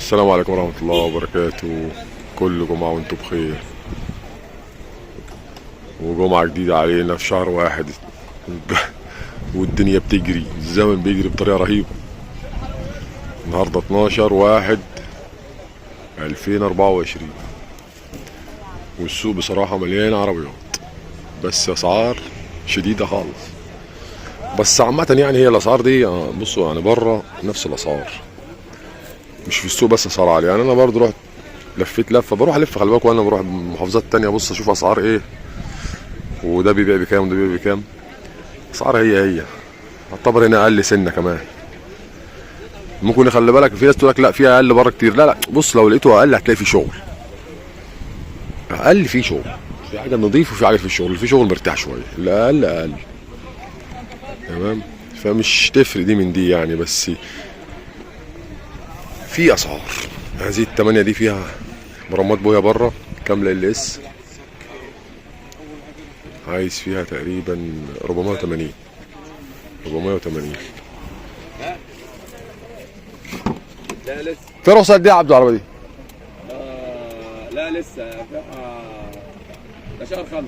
السلام عليكم ورحمة الله وبركاته. كل جمعة وانتم بخير، وجمعة جديدة علينا في شهر واحد. والدنيا بتجري، الزمن بيجري بطريقة رهيبة. النهاردة 12/1/2024، والسوق بصراحة مليان عربيات، بس أسعار شديدة خالص. بس عامة يعني هي الأسعار دي، بصوا يعني بره نفس الأسعار، مش في السوق بس اسعار عالية. يعني انا برضو رحت لفيت لفه، بروح الف، خلي بالك، وانا بروح محافظات تانية ابص اشوف اسعار ايه، وده بيبيع بكام وده بيبيع بكام. اسعار هي هي، اعتبر هنا اقل سنة كمان. ممكن خلي بالك في ناس تقول لك لا في اقل بره كتير. لا لا، بص لو لقيته اقل هتلاقي في شغل اقل، في شغل، في حاجة نظيف وفي حاجة في الشغل، في شغل مرتاح شوية، الاقل اقل. تمام، فمش تفرق دي من دي يعني، بس في اسعار. هذه التمانية دي فيها مرمات بويا بره كاملة LS، عايز فيها تقريبا 480، 480. لا لسه. في رخصة قد ايه يا عبدو العربية دي؟ لا لسه، ده شهر 5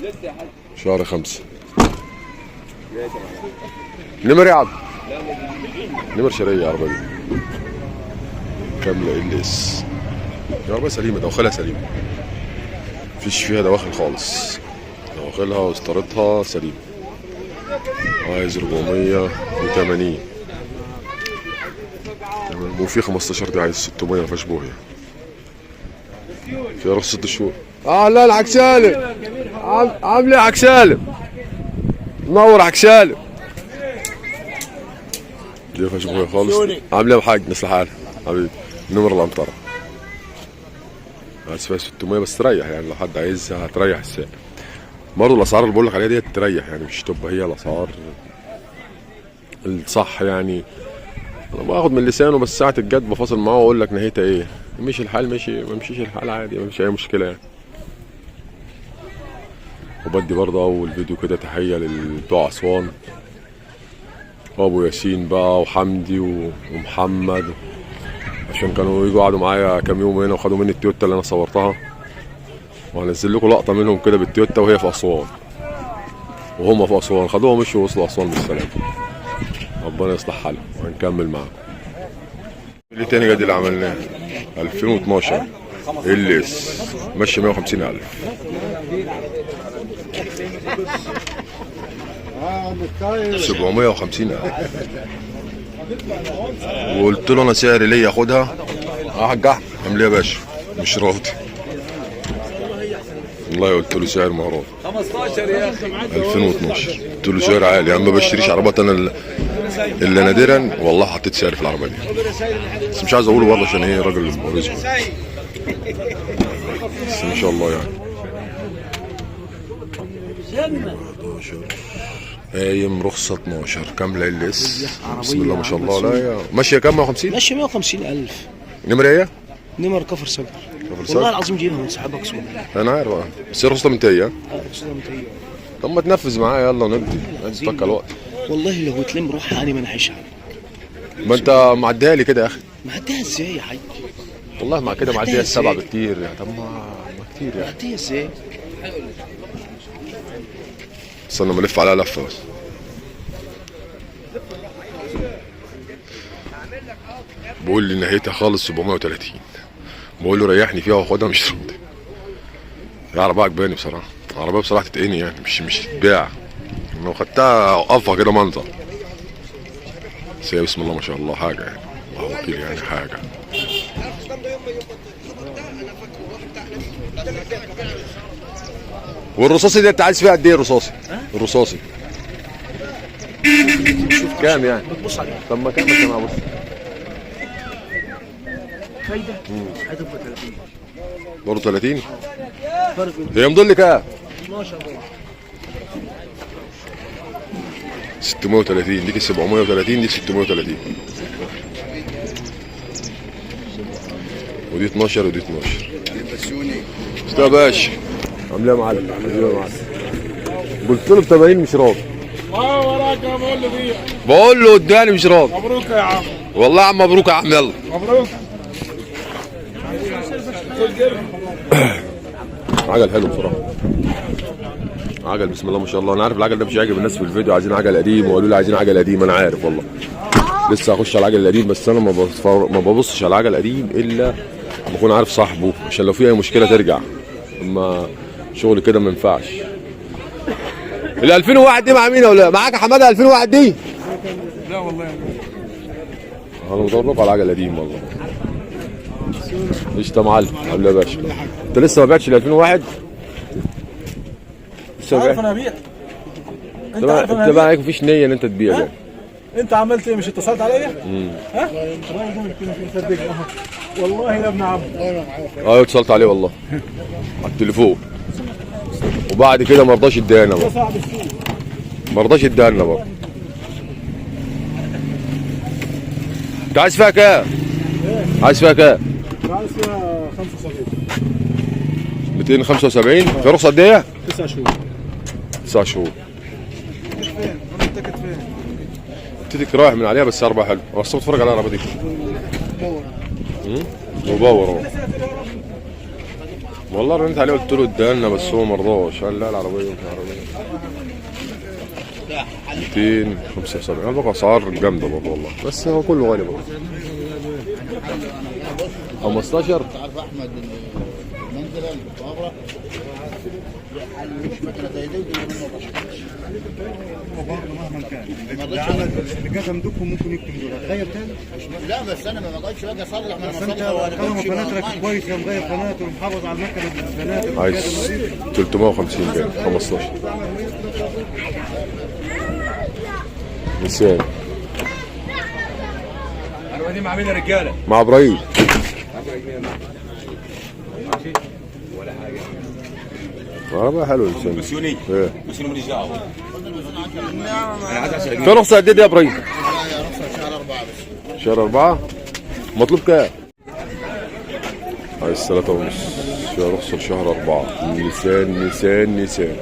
لسه يا حاج. شهر 5. نمر يا عبد، نمر شرقية العربية دي كاملة LS. العربية سليمة، دواخلها سليمة، مفيش فيها دواخل خالص، دواخلها واسطرتها سليمة. عايز 480. تمام. وفي 15 دي عايز 600، مفيهاش بوهية، فيها رخصة 6 شهور. لا الحاج سالم، عامل ايه يا حاج سالم؟ نور يا حاج سالم. دي مفيهاش بوهية خالص. عامل ايه يا حاج؟ نصلح حالك حبيبي. نمر العنطرة عايز فيها 600 بس تريح يعني، لو حد عايزها هتريح السعر برضه. الاسعار اللي بقول لك عليها دي تريح يعني، مش تبقى هي الاسعار الصح يعني. انا باخد من لسانه، بس ساعة الجد بفاصل معاه واقول لك نهايتها ايه. مشي الحال مشي، ما مشيش الحال عادي، ما فيش اي مشكلة يعني. وبدي برضه اول فيديو كده تحية لبتوع اسوان، وابو ياسين بقى وحمدي ومحمد، عشان كانوا يجوا قعدوا معايا كام يوم هنا وخدوا مني التويوتا اللي انا صورتها، وهنزل لكم لقطة منهم كده بالتويوتا وهي في اسوان، وهم في اسوان خدوها ومشوا ووصلوا اسوان بالسلامة. ربنا يصلح حالهم. وهنكمل معاكم. اللي تاني جديد اللي عملناه 2012 LS، ماشي 150,000. 750,000. وقلت له انا سعري ليا خدها. يا حاج احمد عامل ايه يا باشا؟ مش راضي والله. قلت له سعر ما راضي. 15 يا اخي. 2012 قلت له سعر عالي يا عم، ما بشتريش عربيات انا الا نادرا والله. حطيت سعر في العربية دي، بس مش عايز اقوله برضه عشان ايه، راجل رزقه، بس ان شاء الله يعني. 11 قايم رخصة 12 كاملة LS، بسم الله ما شاء الله. لا يا ماشية كام؟ 150؟ ماشي 150,000. نمرة ايه؟ نمر كفر صقر. كفر والله العظيم جايبها من صاحبك اقسم بالله. انا عارف، بس هي رخصة منتهية. رخصتها منتهية. طب ما تنفذ معايا، يلا ونبدي نتفك الوقت. والله لو تلم روحها انا ما نحشها. ما انت معديها لي كده يا اخي. معديها ازاي يا حاج؟ والله مع كده معديها السبعة بكتير يعني. طب ما كتير يعني. معديها ازاي؟ استنى ما الف عليها لفه بس. بقول لي نهايتها خالص 730، بقول له ريحني فيها واخدها، مش راضي. العربية عجباني بصراحة، العربية بصراحة تتقني يعني، مش تتباع. لو خدتها اوقفها كده منظر. بس هي بسم الله ما شاء الله حاجة يعني، الله وكيل يعني حاجة. والرصاصي دي انت عايز فيها قد ايه؟ الرصاصي؟ الرصاصي كام يعني؟ بتبص عليها. طب ما كام عشان ابص. فايدة؟ هتبقى 30. برضه 30؟ فرق هي مضل كام؟ 12 برضه. 630 ديك، 730 دي، 630 ودي 12 ودي 12. استاذ يا باشا عامل ايه يا معلم؟ عامل ايه يا معلم؟ قلت له ب 80 مش راضي. ما وراك يا بقول له بيع. بقول له اداني مش راضي. مبروك يا عم. والله يا عم مبروك يا عم. يلا مبروك. عجل حلو بصراحة، عجل بسم الله ما شاء الله. انا عارف العجل ده مش هيعجب الناس في الفيديو، عايزين عجل قديم وقالوا لي عايزين عجل قديم. انا عارف والله لسه هخش على العجل القديم، بس انا ما ببصش على العجل القديم الا لما اكون عارف صاحبه، عشان لو في اي مشكلة ترجع. اما شغل كده ما ينفعش. ال 2001 دي مع مين ولا معاك يا حمادة؟ 2001 دي؟ لا والله انا بدور لكم على العجل القديم والله. قشطه يا معلم. عامل ايه يا باشا؟ انت لسه ما بعتش ال 2001؟ لسه ما عارف بعتش؟ انا هبيع. انت عارف انا انت بقى هبيع. عليك مفيش نيه ان انت تبيع يعني. انت عملت ايه؟ مش اتصلت عليا؟ ها؟ الراجل ده مش مصدقني والله لا ابن عم. ايوه اتصلت عليه والله على التليفون، وبعد كده ما رضاش يديها لنا ده بقى، صاحب السوق. ما رضاش يديها لنا بقى. انت عايز فيها كام؟ عايز فيها كام؟ عايز فيها 75. 275 في رخصه قد ايه؟ 9 شهور. 9 شهور. فين؟ انا فين؟ ابتديت رايح من عليها، بس اربعة حلو. انا اصلا بتفرج على العربية دي. مباور اهو. والله رنيت عليه قلت له اديها لنا، بس هو ما رضاش، قال لا العربية مش عربية. 275 بقى اسعار جامدة برضه والله، بس هو كله غالي برضه. 15 عارف احمد المنزلة اللي في الطابره مش مكنه زي دي ودي منه برضه مهما كان اللي قدم دكهم ممكن يكتم دول هتغير تاني. لا بس انا ما بقعدش باجي اصلح، ما انا بس انت طالما فناترك كويسة مغير فناتر ومحافظ على المكنه بالفناتر. عايز 350 جنيه 15 نسيان. العربية دي مع مين يا رجاله؟ مع ابراهيم. ولا حاجة. عربية حلوة الإنسان. بسيوني. ايه بسيوني ماليش دعوه. انا عايز 10 في جنيه. رخصة قد ايه يا ابراهيم؟ لا يا رخصه شهر 4 بس. شهر 4 مطلوب كام؟ عايز 3.5 فيها رخصة لشهر 4. نيسان نيسان نيسان.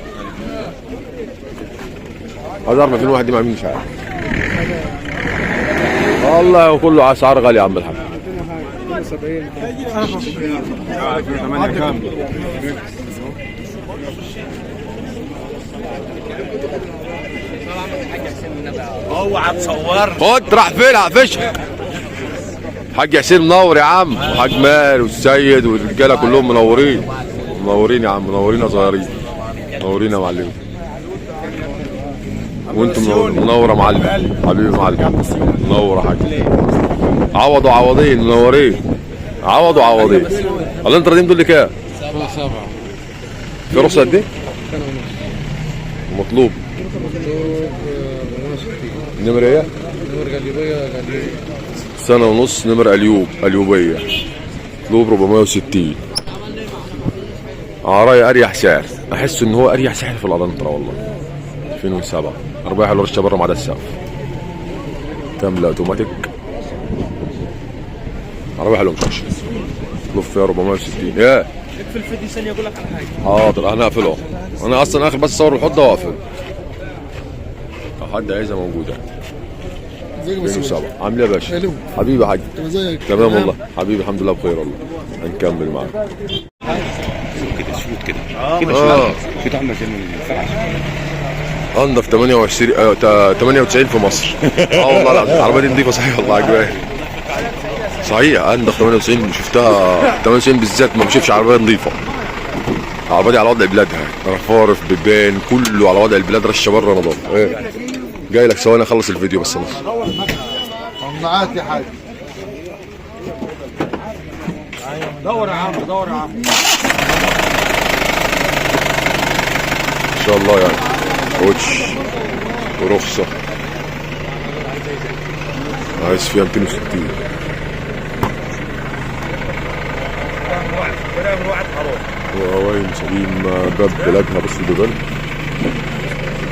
عايز اعرف 2001 دي مع مين مش عارف. والله كله اسعار غالية يا عم الحاج. اوعى تصور. خد راح فين هقفشك. حاج حسين منور يا عم، وحاج ماهر والسيد والرجاله كلهم منورين. منورين يا عم، منورين يا صغيرين، منورين يا معلم. وانتم منور يا معلم، حبيبي معلم، منور يا حاج. عوضوا عوضين، منورين. عوضوا عوضين. الله انت راضيين دول كام؟ 7. في رخصه قد ايه؟ مطلوب نمرة ايه؟ نمر قليوبية. سنة ونص، نمر قليوب، قليوبية. مطلوب 460. عرايا اريح سعر، احس ان هو اريح سعر في الالنترا والله. 2007 عربية حلوة، رشة بره ما عدا السقف. كاملة اوتوماتيك. عربية حلوة مش وحشة. مطلوب فيها 460. ايه؟ اقفل الفيديو ثانية اقول لك على حاجة. حاضر انا هقفله. انا اصلا اخر بس اصور الحوض ده واقفل. لو حد عايزها موجودة. 2007. عامل ايه يا باشا؟ حبيبي يا حاج. تمام والله حبيبي، الحمد لله بخير والله. هنكمل معاك. كده شوت كده كده شوت عامله زي ما ينفعش. انضف 28 98 في مصر. والله العظيم العربية دي نضيفه صحيح والله، عجباني. صحيح انضف 98 شفتها، 98 بالذات ما بشوفش عربية نضيفه. العربية دي على وضع بلادها، رفارف بيبان كله على وضع البلاد، رشه بره نظافة. ايه جاي لك ثواني اخلص الفيديو بس انا. معاك يا حاج. دور يا عم، دور يا عم. ان شاء الله يعني كوتش ورخصه. عايز فيها 260. وقوايم سليم، باب بلادها. بص البيبان،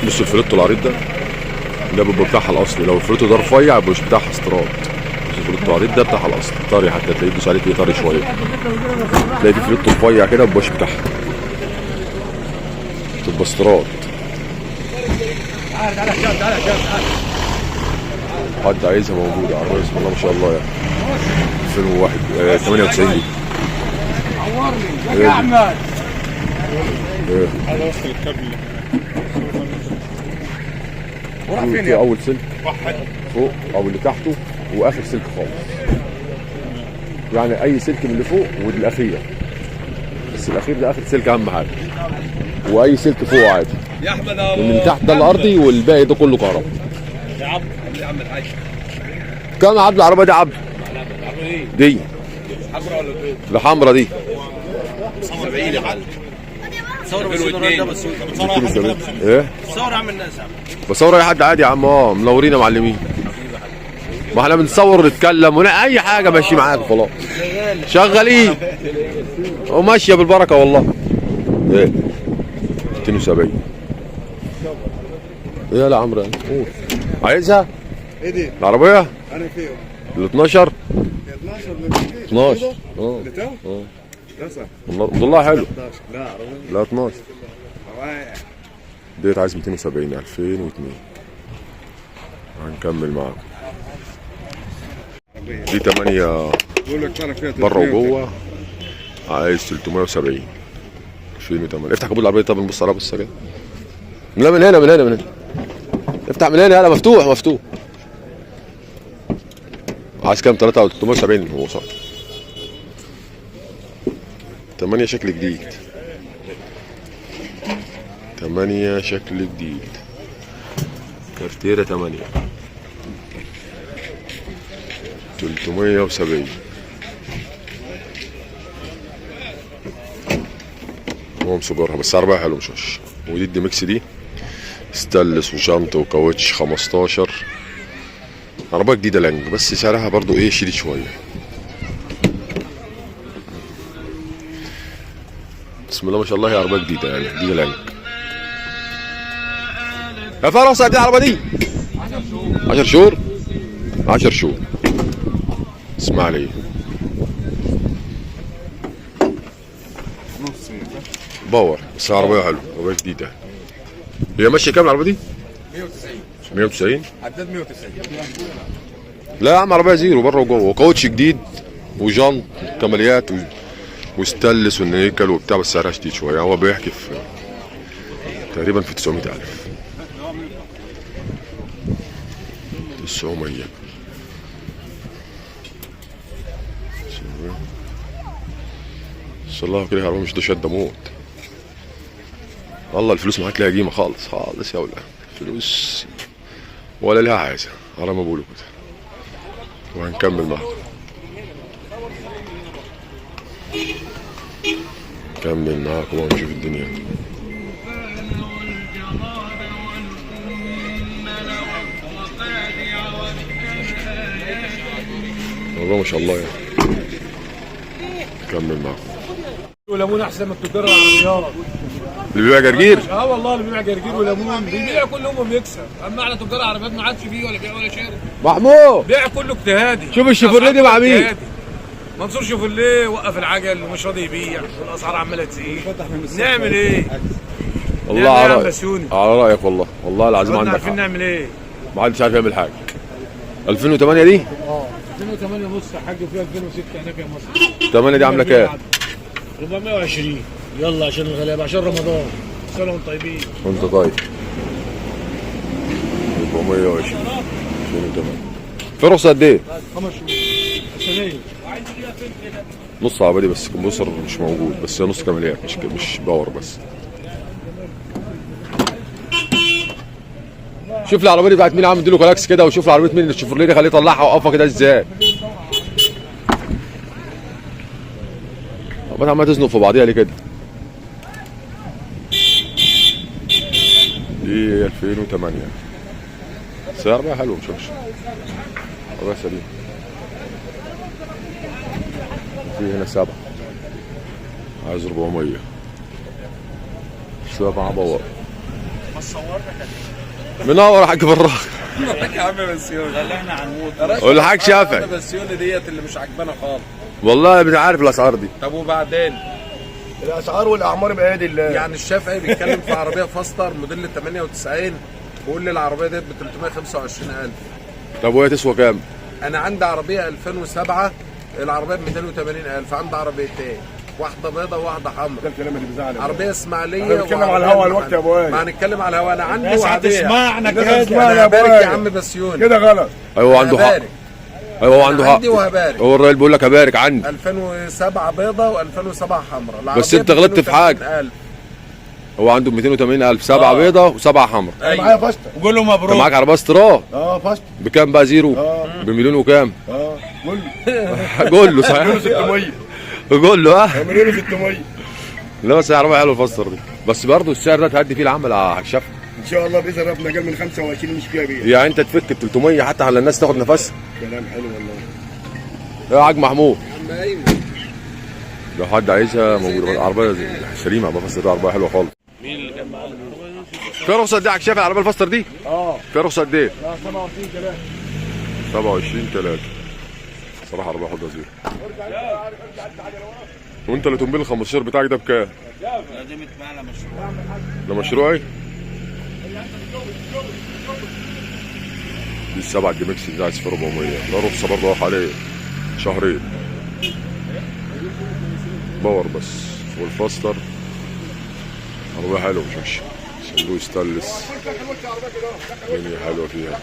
بص الفلوتو العريض ده، ده بيبقى بتاعها الاصلي. لو الفلوتو ده رفيع يبقى مش بتاعها استيراد. بس الفلوتو العريض ده بتاعها الاصلي، طري حتى تلاقيه تدوس عليه تلاقيه طري شوية. تلاقي في فلوتو رفيع كده مبقاش بتاعها، تبقى استيراد. حد عايزها موجودة عربية بسم الله ما شاء الله يعني. 2001 98 دي. صورني يا احمد. ايه هذا وصل الكابل. وراح فين في يا اول سلك فوق او اللي تحته واخر سلك خالص، يعني اي سلك من اللي فوق والاخير، بس الاخير ده اخر سلك اهم حاجة، واي سلك فوق عادي. يا احمد من تحت ده الارضي والباقي ده كله كهرباء. يا عبد يا عم الحاج. كام يا عبد العربية دي يا عبد؟ دي حمرا ولا بيض؟ الحمرا دي 70 يا حاج. صور بس ده بس. ايه؟ صور عم الناس يا عم. بصور اي حد عادي يا عم. منورين يا معلمين. ما احنا بنصور ونتكلم ولا اي حاجة، ماشي معاك خلاص، شغالين وماشية بالبركة والله. ايه 270. ايه يا عمرو قول عايزها؟ ايه دي؟ العربية؟ انا فيهم ال 12 12 12. اه لا صح والله حلو. 11. لا عربية لا 12 ديت عايز 270 2002. هنكمل معاكم. دي 8 بقول لك طالع فيها بره وجوه، عايز 370 2008. افتح كبوت العربية طب نبص عليها بصة كده. لا من هنا من هنا من هنا، افتح من هنا. يلا مفتوح مفتوح. عايز كام؟ 370 هو صح. 8 شكل جديد، 8 شكل جديد، كارتيرة 8 370. هو مسجرها بس عربية حلوة مش وحشة. ودي الديمكس دي ستانلس وشنط وكاوتش 15، عربية جديدة لانج بس سعرها برضو ايه شديد شوية. بسم الله ما شاء الله، هي عربية جديدة يعني جديدة لانج. يا فارس قد ايه العربية دي؟ 10 شهور. 10 شهور. اسمع لي power، بس عربية حلوة، عربية جديدة. هي ماشية كام العربية دي؟ 190. 190؟ عداد 190. لا يا عم عربية زيرو بره وجوه، وكاوتش جديد وجنط كماليات وستانلس والنيكل وبتاع، بس سعرها شديد شوية. هو بيحكي في تقريبا في 900,000. 900. ان شاء الله كده العربية مش ده شدة موت. والله الفلوس معاك لها قيمة خالص خالص يا ولاد، فلوس ولا لها عايزة على ما بقولوا كده. وهنكمل معاكم، نكمل معاكم ونشوف الدنيا. والله ما شاء الله يعني. نكمل معاكم. وليمون احسن من تجار العربيات اللي بيبيع جرجير؟ اه والله اللي بيبيع جرجير وليمون بيبيع كل يوم وبيكسب، اما احنا تجار العربيات ما عادش فيه ولا بيع ولا شاري. محمود بيع كله اجتهادي. شوف الشيفورليه دي مع مين؟ منصور شيفورليه وقف العجل ومش راضي يبيع والاسعار عماله تزيد. نعمل ايه؟ والله على نعمل رايك، بسيوني. على رايك والله، والله العظيم احنا عندك عارفين حق. نعمل ايه؟ ما حدش عارف يعمل حاجة. 2008 دي؟ اه 2008 ونص يا حاج، وفيها 2006 هناك يا مصر. 8 دي عامله كام؟ 420. يلا عشان الغلابة، عشان رمضان. سنة وانتم طيبين. وانت طيب. 420 2008. في رخصه قد ايه؟ 5 شهور. سنين. نص عربية دي بس كمبيوتر مش موجود، بس هي نص كماليات مش power بس. شوف العربية دي بتاعت مين يا عم، اديله كلاكس كده وشوف العربية مين الشوفرليه دي، خليه يطلعها وقفها كده ازاي. طب عماله تزنق في بعضيها ليه كده؟ دي 2008. بس عربية حلوة مش وحشة. عربية سليمة. في هنا 7 عايز 400. 7 power. منور يا حاج براك. يا عم بسيوني احنا هنموت. والحاج شافعي. بسيوني ديت اللي مش عجبانا خالص. والله مش عارف الاسعار دي. طب وبعدين؟ الاسعار والاعمار بيد الله. يعني الشافعي بيتكلم في عربية فاستر موديل 98 بيقول لي العربية ديت ب 325,000. طب وهي تسوى كام؟ انا عندي عربية 2007 العربية ب 280,000، عندي عربيتين. واحدة بيضة وواحدة حمراء. ده الكلام اللي بيزعل. عربية اسماعيليه. احنا بنتكلم على الهوا الوقت يا ابو وائل. ما هنتكلم على الهوا، انا عندي الناس وهبيع. هتسمعنا الناس كده. هتسمعنا. انا يا أبو هبارك يا وائل. عم بسيوني. كده غلط. ايوه هو عنده حق. هبارك. ايوه هو عنده حق. عندي وهبارك. هو الراجل بيقول لك هبارك عندي. 2007 بيضة و2007 حمراء. بس انت غلطت في حاجة. هو عنده 280,000، 7 بيضة وسبعة حمراء. انا معايا فاستر. وقول له انت مبروك. معاك عربية استيراد. فاستر. بكام بقى زيرو؟ بمليون وكام؟ قول قول له صحيح. 600. قول له ها. مليون 600. لا بس عربية حلوة الفاستر دي، بس برضه السعر ده تهدي فيه العمل يا شف. ان شاء الله باذن ربنا اقل من 25 مش فيها بيع. يعني انت تفك ب 300 حتى على الناس تاخد نفسها. كلام حلو والله. يا حاج محمود. لو حد عايزها موجودة، العربية سليمة، عربية فاستر دي عربية حلوة خالص. مين اللي كان معاه فيها رخصه قد ايه يا حاج شافعي العربية الفاستر دي؟ فيها رخصه قد ايه؟ 27 3. 27 3. صراحة عربية حلوة زيرو. وانت اللي تنبيل ال 15 بتاعك ده بكام؟ ده مشروعي؟ دي السبعة دي ماكس دي عايز في 400، ده رخصة برضه واقف عليه شهرين. power بس. والفاستر عربية حلوة مش وحشة، صندوق ستانلس، الدنيا حلوة فيها.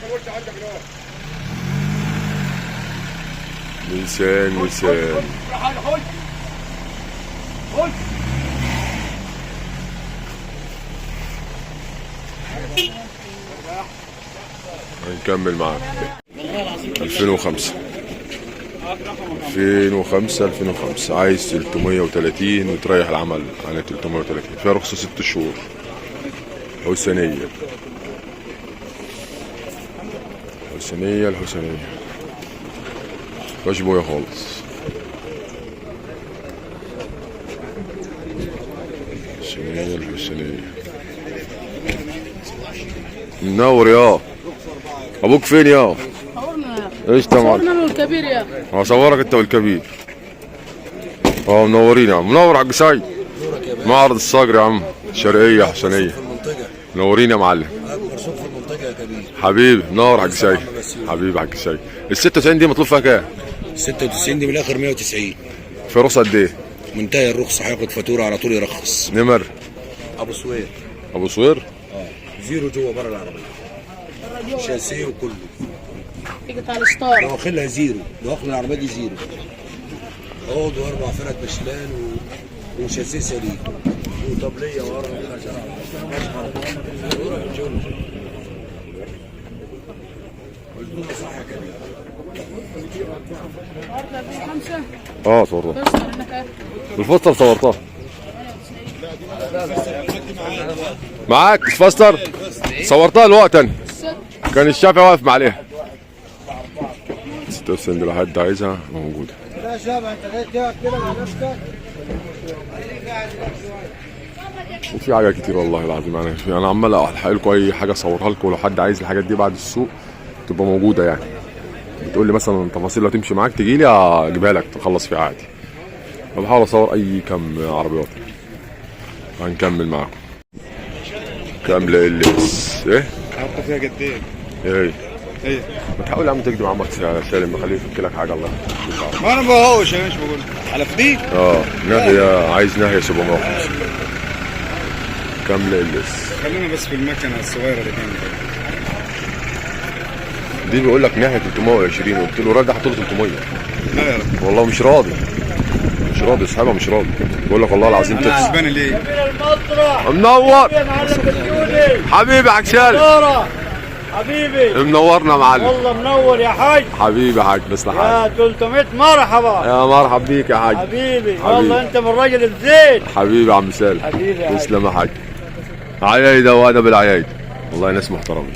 نيسان نيسان. هنكمل معاك. 2005 2005 2005 عايز 330 وتريح العمل على 330. فيها رخصة 6 شهور. حسنية حسنية الحسنية. مفيهاش بوية خالص. حسنية الحسنية. منور يا ابوك. فين يا؟ ايش يا معلم؟ صورنا والكبير يا هصورك انت والكبير. منورين يا عم. منور حاج سيد. معرض الصقر يا عم، شرقية حسنيه. منورين يا معلم. اكبر سوق في المنطقة يا كبير. حبيبي منور حاج سيد. حبيبي حاج سيد. ال 96 دي مطلوب فيها كام؟ 96 دي من الاخر 190. في رخصه قد ايه؟ منتهي الرخصة، هياخد فاتورة على طول يرخص. نمر ابو سوير. ابو سوير؟ زيرو جوه بره العربية. شاسيه وكله. تيجي على الستارة. لو واخدها زيرو، لو واخد العربية دي زيرو. عود واربع فرد بشلان وشاسيه سليم. وطبليه ورا. صورتها. الفستر صورتها. معاك الفستر؟ صورتها الوقت انا. كان الشافعي واقف عليها. 96 دي لو حد عايزها موجودة. لا شابع انت جاي كده مع نفسك. وفي حاجات كتير والله العظيم. انا عمال الحق لكم اي حاجة اصورها لكم، ولو حد عايز الحاجات دي بعد السوق تبقى موجودة يعني. بتقول لي مثلا تفاصيل لو تمشي معاك تجي لي اجيبها لك تخلص فيها عادي. بحاول اصور اي كم عربيات. هنكمل معاكم. كاملة ال اس ايه؟ حاطه فيها قد ايه؟ ايه؟ ايه؟ ما تحاول يا عم تكدب عمك سالم، خليه يفك لك حاجة. الله ما انا بهوش، انا مش بقول على فديك. ناهيه، عايز ناهيه 750 كاملة ال اس. خلينا بس في المكنه الصغيرة اللي كانت دي. بيقول لك ناحية 320، قلت له الراجل ده حاطط له 300. لا يا رب والله مش راضي، مش راضي صاحبها مش راضي. بقول لك والله العظيم انا تكسب. عجباني ليه؟ منور حبيبي حاج سالم. حبيبي منورنا يا معلم. والله منور يا حاج. حبيبي يا حاج تسلم حاج. يا 300 مرحبا. يا مرحب بيك يا حاج. حبيبي والله انت من راجل الزين. حبيبي يا عم سالم. حبيبي يا حاج. تسلم يا حاج. عيايدة وادب العيايدة والله ناس محترمين.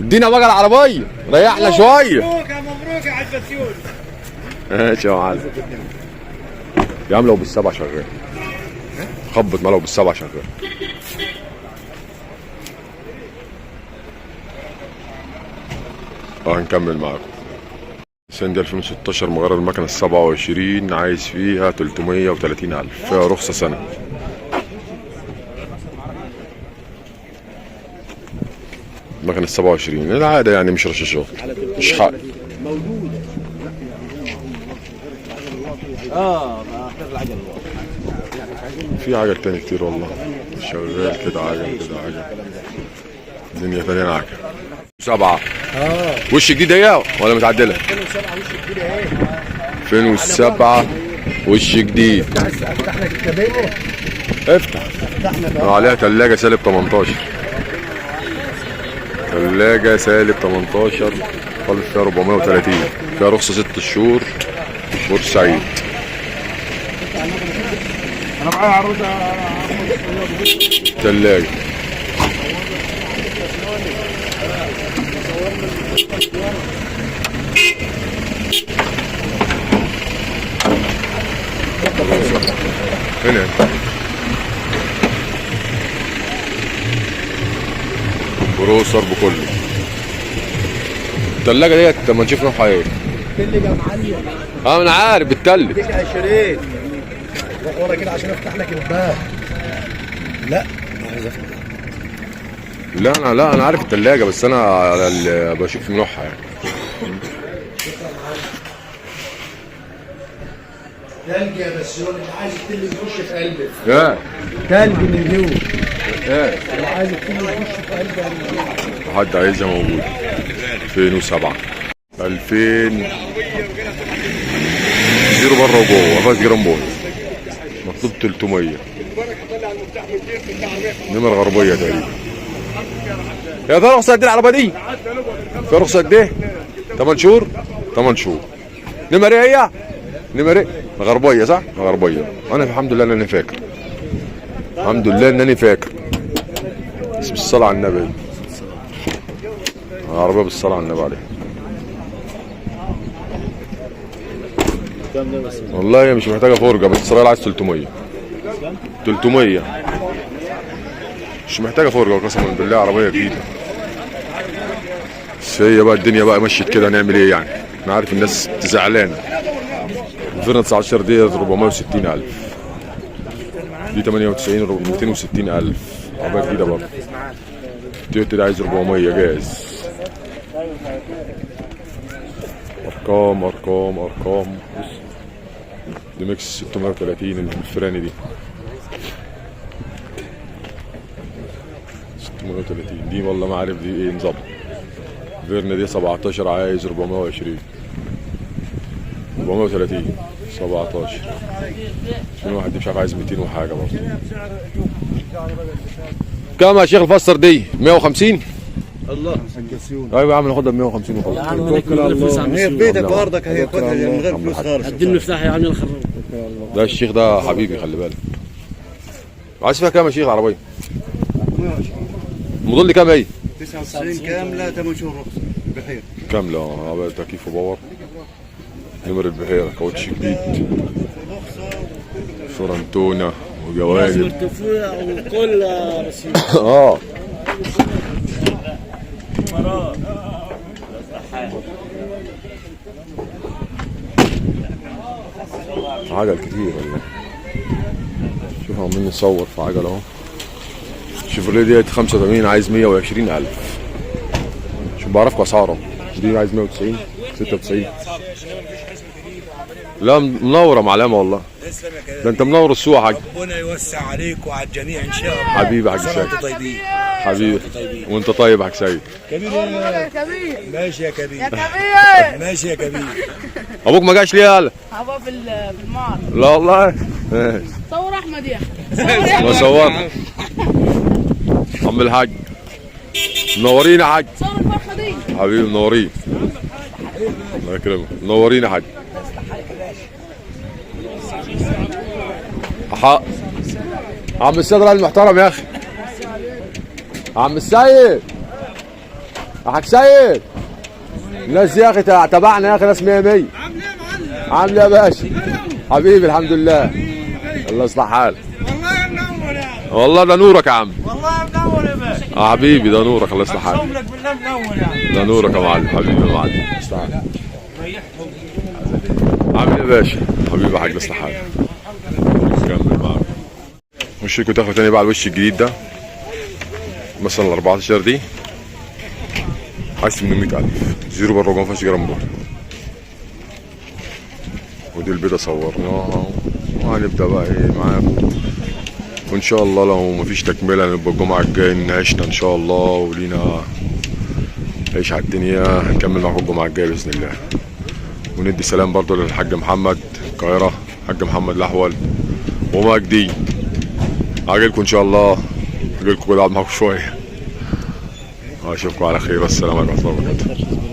ادينا بقى العربية، ريحنا شوية. مبروك يا مبروك يا حاج بسيوني. ماشي يا معلم. يا عم لو بالسبعة شغال. خبط ما لو بالسبعة شغال. هنكمل معاكم. سندي 2016 مغير المكنة 27، عايز فيها 330,000، فيها رخصة سنة. المكنة 27 العادة يعني مش رشاشات، مش حق. في عجل تاني كتير والله، شغال كده عجل كده عجل، الدنيا تانية عجل. 7 وش جديد هي ولا متعدلة؟ 2007 وش جديد اهي. 2007 وش جديد. افتح لك الكابينة. افتح. عليها تلاجة سالب 18. تلاجة سالب 18، طالب فيها 430، فيها رخصة 6 شهور. بورسعيد. انا معايا عروسه. تلاجة. هنا بروسر بكله. التلاجة ديت لما نشوف نوعها ايه؟ التلج يا معلم. انا عارف بالتلج. 20. روح ورا كده عشان افتح لك الباب. لا عايز افتح. لا انا عارف التلاجة، بس انا على بشوف نوعها يعني. تلج يا بسيون، اللي عايز التلج يخش في قلبك. ايه تلج من جوه. ايه اللي عايز التلج يخش في قلبك. حد عايزها موجود. 2007 2000 زيرو بره وجوه، فيهاش جرام بوي. مطلوب 300. نمر غربية تقريبا. يا ترى رخصة قد ايه العربية دي؟ فيها رخصة قد ايه؟ 8 شهور؟ 8 شهور. نمر ايه هي؟ نمر ايه؟ غربية صح؟ غربية. انا الحمد لله انني فاكر. الحمد لله انني فاكر. بس بالصلاة على النبي. العربية بالصلاة على النبي عليها. والله هي مش محتاجة فرجة، بس السرايل عايز 300. 300 مش محتاجة فرجة قسما بالله، عربية جديدة. بس هي بقى الدنيا بقى مشيت كده، هنعمل ايه يعني؟ انا عارف الناس زعلانة. 2019 دي 460,000. دي 98 260,000. عربية جديدة برضه. تويوتا دي عايز 400 جاهز. ارقام ارقام ارقام. بص دي ميكس 630 الفراني دي 630 دي، والله ما عارف دي ايه نظام. فيرنا دي 17 عايز 420. 430 17. 2001 دي مش عارف عايز 200 وحاجه برضه. كام يا شيخ الفسر دي؟ 150؟ الله. ايوه يا عم ناخدها ب 150 وخلاص. هي في بيتك وارضك، هي خدها من غير فلوس خالص. اديني المفتاح يا عم الخراب. ده الشيخ ده حبيبي، خلي بالك. عايز فيها كام يا شيخ العربية؟ الموديل كام هي؟ 99 كاملة، 8 شهور رخصه بحيرة كاملة. عربية تكييف و power، نمر البحيرة، كاوتش جديد، فرنتونه وجوانب مرتفع وكل رصيد. اه عجل كتير والله. شوف عمالين نصور في عجل اهو. شيفروليه ديت 85 عايز 120,000. شوف بعرفكم اسعارهم. دي عايز 190 96. لا منورة معلمه والله. تسلم يا كريم، ده انت منور السوق يا حاج. ربنا يوسع عليك وعلى الجميع ان شاء الله. حبيبي يا حاج سيد. طيبين. حبيبي وانت طيب يا حاج سيد. كبير يا كبير. ماشي يا كبير. يا كبير. ماشي يا كبير. ابوك ما جاش ليه يالا؟ هو في المعرض. لا والله. ماشي. صور احمد يا اخي. ما صورنا. عم الحاج منورين يا حاج. صور الفرخه دي. حبيبي منورين. الله يكرمك، منورين يا حاج. حق عم السيد راجل محترم يا اخي. عم السيد، يا حاج سيد، الناس يا اخي تبعنا يا اخي، ناس 100 100. عامل ايه يا معلم؟ عامل ايه يا باشا؟ حبيبي الحمد لله. الله يصلح حالك. والله منور يا عم. والله ده نورك يا عم. والله منور يا باشا. حبيبي ده نورك، الله يصلح حالك. اقسم لك بالله منور يا عم. ده نورك يا معلم، حبيبي يا معلم. يصلح حالك. عامل ايه يا باشا؟ حبيبي يا حاج يصلح حالك. كمل معاك. وشكوا تاخد تاني بقى على الوش الجديد ده. مثلا ال 14 دي عايز 800,000، زيرو بره ما فيهاش جرام بره. ودي البيضة صورناها، وهنبدأ بقى ايه معاكم، وان شاء الله لو مفيش تكملة نبقى الجمعة الجاية نعيشنا ان شاء الله ولينا عيش على الدنيا، هنكمل معاكم الجمعة الجاية بإذن الله. وندي سلام برضو للحاج محمد القاهرة، حاج محمد الأحول ومجدي، هاجيلكم ان شاء الله، هاجيلكم كده اقعد معاكم شوية. اشوفكم على خير، والسلام عليكم ورحمة الله وبركاته.